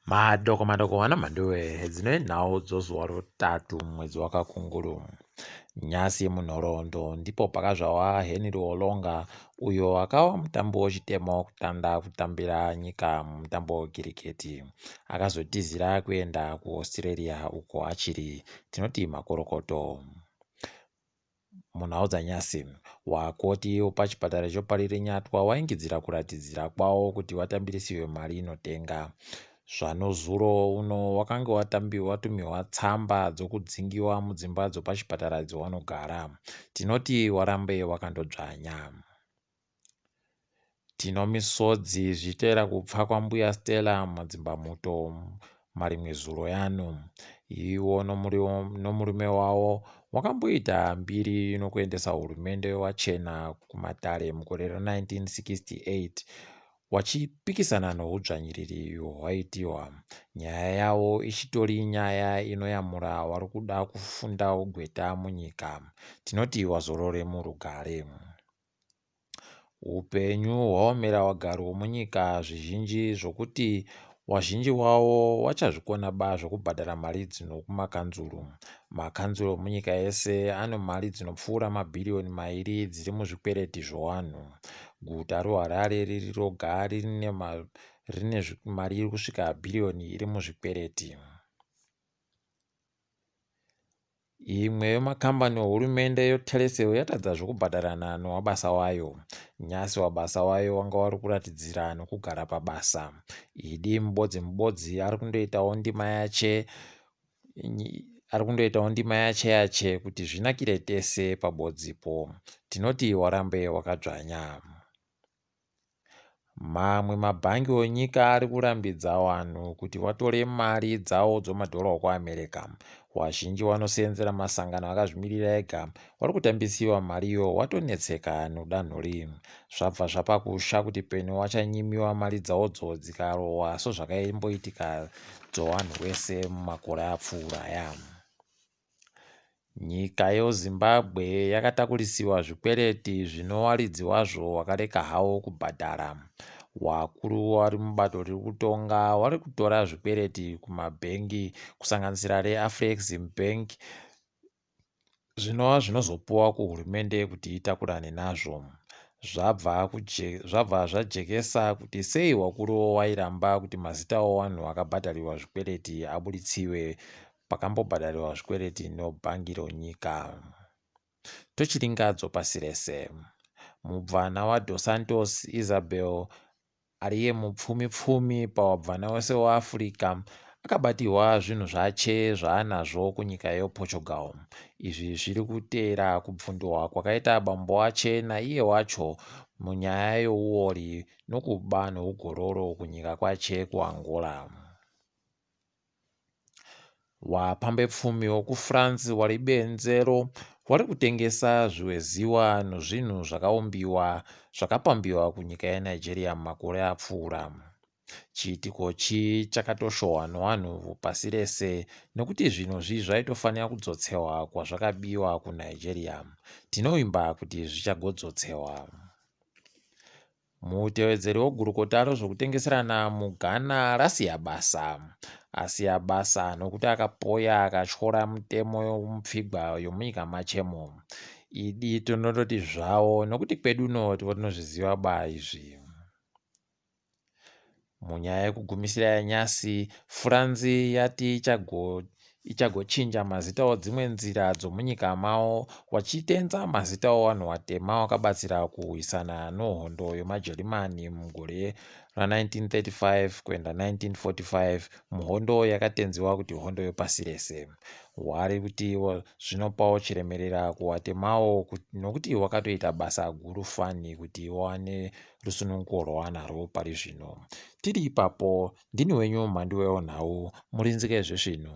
Madoko madoko vana mhanduwe dzine nhau dzozuva rotatu mwedzi waKakunguru. Nyasi munhoroondo ndipo pakazvarwa Henry Olonga uyo akava mutambi wechitema wekutanga kutambira nyika mumutambo wekiriketi. Akazotizira kuenda kuAustralia uko achiri. Tinoti makorokoto. Munhau dzanyasi, wakoti wepachipatara cheParirenyatwa waingidzira kuratidzira kwavo kuti watambirisiwe mari inotenga. Zvanozuro uno wakange watumirwa tsamba dzokudzingiwa mudzimba dzepachipatara dzewanogara. Tinoti warambe wakandodzvanya. Tino misodzi zvichitevera kupfa kwaMbuya Stella Madzimbamuto marimwe zuro yano. Ivo nomurume wavo wakamboita mbiri nokuendesa hurumende wachena kumatare mugore ra1968 wachipikisana nohudzvanyiriri hwaitiwa. Nyaya yavo ichitori nyaya inoyamura vari kuda kufunda ugweta munyika. Tinoti wazorore murugare. Upenyu hwaomera vagari vomunyika zvizhinji zvokuti wazhinji wavo wachazvikona ba zvokubhadhara mari dzino kumakanzuru. Makanzuru emunyika yese ane mari dzinopfuura mabhiriyoni mairi dziri muzvikwereti zvowanhu. Guta reHarare riri roga rine mari iri kusvika bhiriyoni iri muzvikwereti. Imwe yemakambani ehurumende yeTelecel yatadza zvekubhadharana newabasa wayo. Nyasi wabasa wayo wanga wari kuratidzira nokugara pabasa. Idi mubodzi mubodzi ari kundoitawo ndima yache ari kundoitawo ndima yache yache kuti zvinakire tese pabodzipo. Tinoti warambe wakadzvanya. Mamwe mabhangi enyika ari kurambidza vanhu kuti vatore mari dzavo dzemadhora ekuAmerica. Vazhinji vanosenzera masangano akazvimirira ega vari kutambisiwa mari iyo watonetseka nodanho iri. Zvabva zvapa kusha kuti peno vachanyimiwa mari dzavodzo dzikarohwa sezvakaimboitika dzovanhu vese mumakore apfuura aya. Nyika yeZimbabwe yakatakurisiwa zvikwereti zvinowaridzi wazvo wakareka hawo kubhadhara. Wakuru vari mubato riri kutonga vari kutora zvikwereti kumabhengi kusanganisira reAfrexim Bank zvinova zvinozopuwa kuhurumende kuti itakurane nazvo. Zvabva zvajekesa kuti sei wakuru wairamba kuti mazita evanhu vakabhadhariwa zvikwereti aburitsiwe pakambobhadhariwa zvikwereti nebhangi renyika. Tochiringadzo pasi rese. Mubvana waDos Santos Isabel ariye mupfumi pfumi pawabvana wese weAfrica akabatirwa zvinhu zvache zvaanazvo kunyika yePortugal. Izvi zviri kuteera kubvundwa kwakaita bambo wache naiye wacho munyaya youori nokuba nougororo kunyika kwache kuAngola. Wapambepfumi wekuFrance Waribenzero wari kutengesa zviweziwa nozvinhu zvakaumbiwa zvakapambiwa kunyika yeNigeria mumakore apfuura. Chiitikochi chakatoshohwa nevanhu pasi rese nekuti zvinhuzvi zvaitofanira kudzotsewa kwazvakabiwa kuNigeria. Tinovimba kuti zvichagodzotsewa. Mutevedzeri wegurukota rezvekutengeserana muGhana rasiya basa. Asiya basa nokuti akapoya akatyora mitemo yomupfigwa yomunyika machemo. Idi tinototi zvavo nokuti kwedu uno tinozviziva ba izvi. Munyaya yekugumisira yanyasi, France yati ichagochinja mazita edzimwe nzira dzomunyika mavo vachitenza mazita evanhu vatema vakabatsira kurwisana nehondo yemaJerimani mugore ra1935 kuenda 1945 muhondo yakatenziwa kuti hondo yepasi rese. Vari kuti zvinopawo chiremerera kuvatemawo nokuti wakatoita basa guru fani kuti wawane rusununguko rwawanarwo pari zvino. Tiri ipapo, ndini wenyu mhandu weonhau, murinzike zvezvinhu.